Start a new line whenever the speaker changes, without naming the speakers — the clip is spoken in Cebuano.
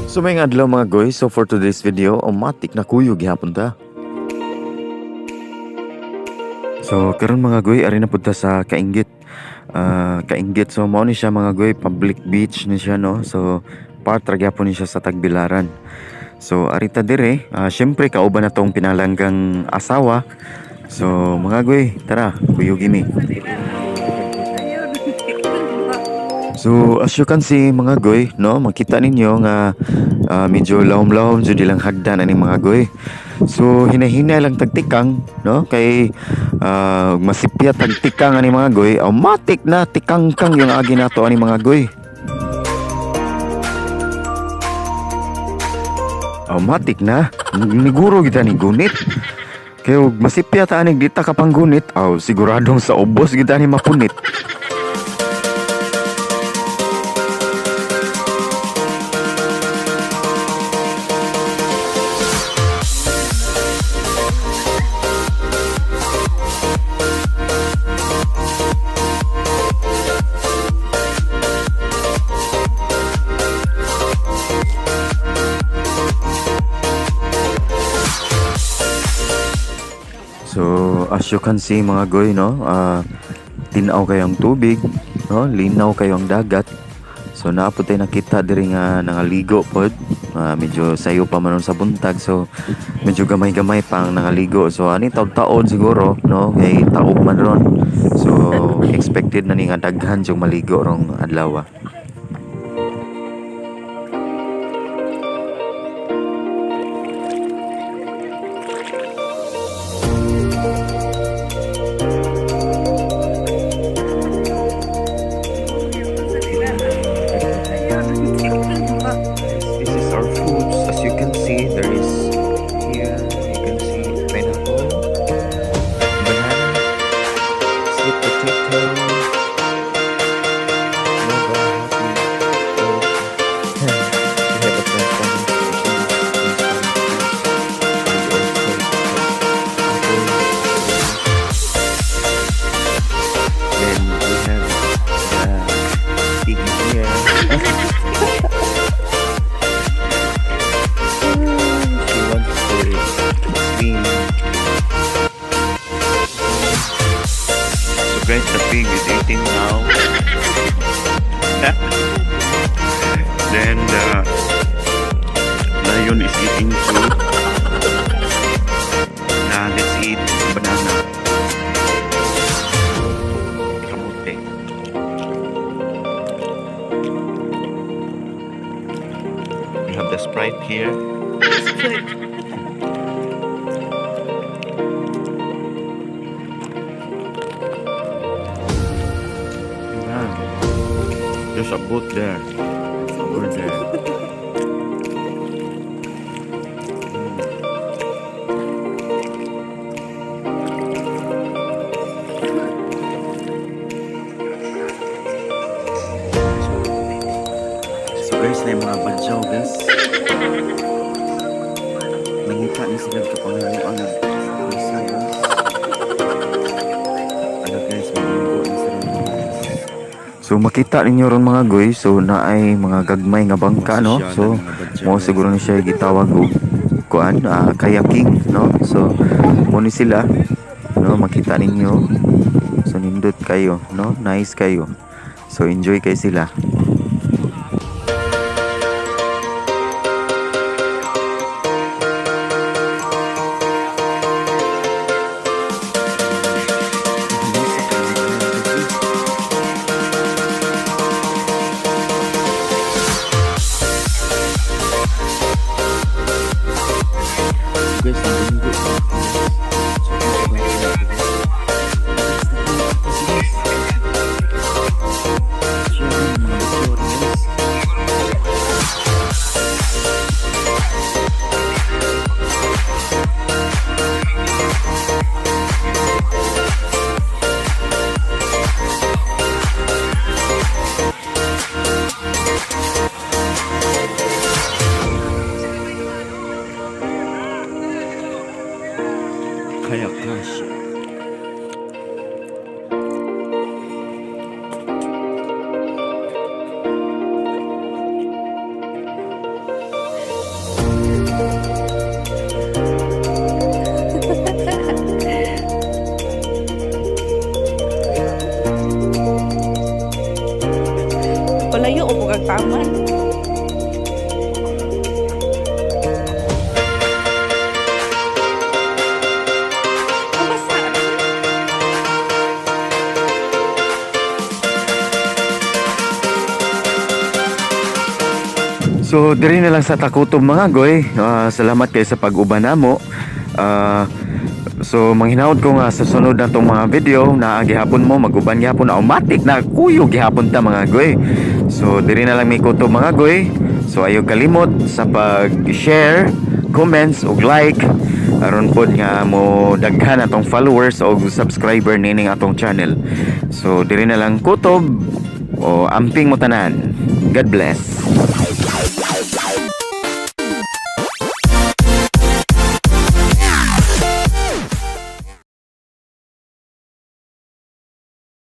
So may adlaw, mga goy, so for today's video, automatic na kuyog gihapon ta. So karon, mga goy, ari na pud ta sa Kaingit. Ah, Kaingit. So mao ni siya, mga goy, public beach ni siya, no. So part ra gyapon ni siya sa Tagbilaran. So ari ta dire, syempre kauban na tong pinalanggang asawa. So mga goy, tara, kuyugi mi. So as you can see, mga goy, no, makita ninyo nga medyo lahom-lahom jud ilang hagdan ani, mga goy. So hinay-hinay lang tagtikang, no, kay masipya tagtikang ani, mga goy, automatic na tikangkang yung agi nato ani, mga goy. Automatic na niguro kita ni gunit. Kay og masipya ta ani, di ta kapanggunit, aw siguradong sa ubos kita ni mapunit. So, as you can see, mga goy, no, tinaw kayo ang tubig, no, linaw kayo ang dagat. So, naa pod tay nakita diri nga nangaligo pod. Medyo sayo pa man sa buntag, so medyo gamay-gamay pa ang nangaligo. So, ani taod-taod siguro, no, kay taob man ron. So, expected na ni nga daghan yung maligo rong adlaw. This is our foods. As you can see, there is here, you can see pineapple, banana, sweet potato, guava, happy. Oh. We have a transparent cheese, transparent cheese, and also apple. Then we have the pig here. She wants to swim. So guys, the pig is eating now. Then the lion is eating too. Now let's eat banana. Kamote. We have the Sprite here.
Sprite.
Man, there's a boat there. Over there. So guys, na yung mga badyaw, guys. Nangita ni sila kapangayuan ng isa, guys. Ano guys, maligo ni sila, guys. So makita ninyo ron, mga goy, so naay mga gagmay nga bangka, no. So mo siguro ni siya gitawag og kuan, kayaking, no. So mo ni sila, no, makita ninyo. So nindot kayo, no? Nice kayo. So enjoy kay sila. Guys, nagunggo. So, guys,
Layo o ang taman. Ang basa.
So diri na lang sa ta kutob, mga goy. Salamat kay sa pag-uban namo. So manghinaot ko nga sa sunod na tong mga video na gihapon mo maguban gihapon, automatic na kuyog gihapon ta, mga goy. So diri na lang may kutob, mga goy. So ayaw kalimot sa pag-share, comments ug like aron pod nga mo daghan atong followers og subscriber nining atong channel. So diri na lang kutob o amping mo tanan. God bless.